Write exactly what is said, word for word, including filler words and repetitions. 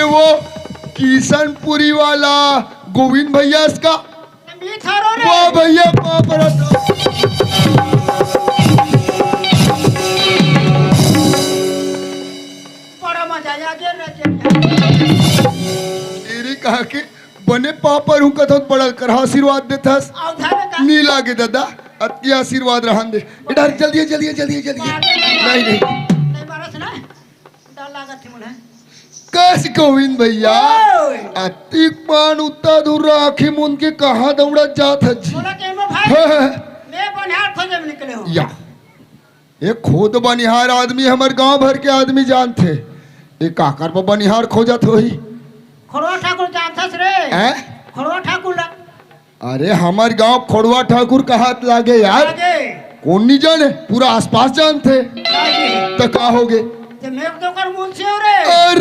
वो किशनपुरी वाला गोविंद भैया इसका। मी थारो रे। वाह भैया, वाह, बड़ा। बड़ा मजा आ गया रे। तेरी कहा के बने पापर हूँ कथो, बड़ा कर आशीर्वाद देथस। अउ धर का? नी लागे दादा, अति आशीर्वाद रहन दे। इधर जल्दी, जल्दी, जल्दी, जल्दी। नहीं, नहीं। नहीं मारस ना। डर लागत हे मोला। कस गोविंद भैया, ओए। अतिक पान उत्ता दूर आँखी मुन के कहाँ दौड़त जात हस जी? मोला के में भाई, हाँ, हाँ। मैं बनिहार खोजे में निकले हूँ। या, ये खुद बनिहार आदमी हमर गांव भर के आदमी जानथे। ये काकर बर बनिहार खोजत होही? खोड़वा ठाकुर जानथस रे? हैं? खोड़वा ठाकुर ला। अरे, हमर गांव खोड़वा ठाकुर कहात लागे यार। लागे। कोन नी जाने, पूरा आसपास जानथे। लागे। त का होगे? ते मैं तो कर मुंशी हूँ रे। अरे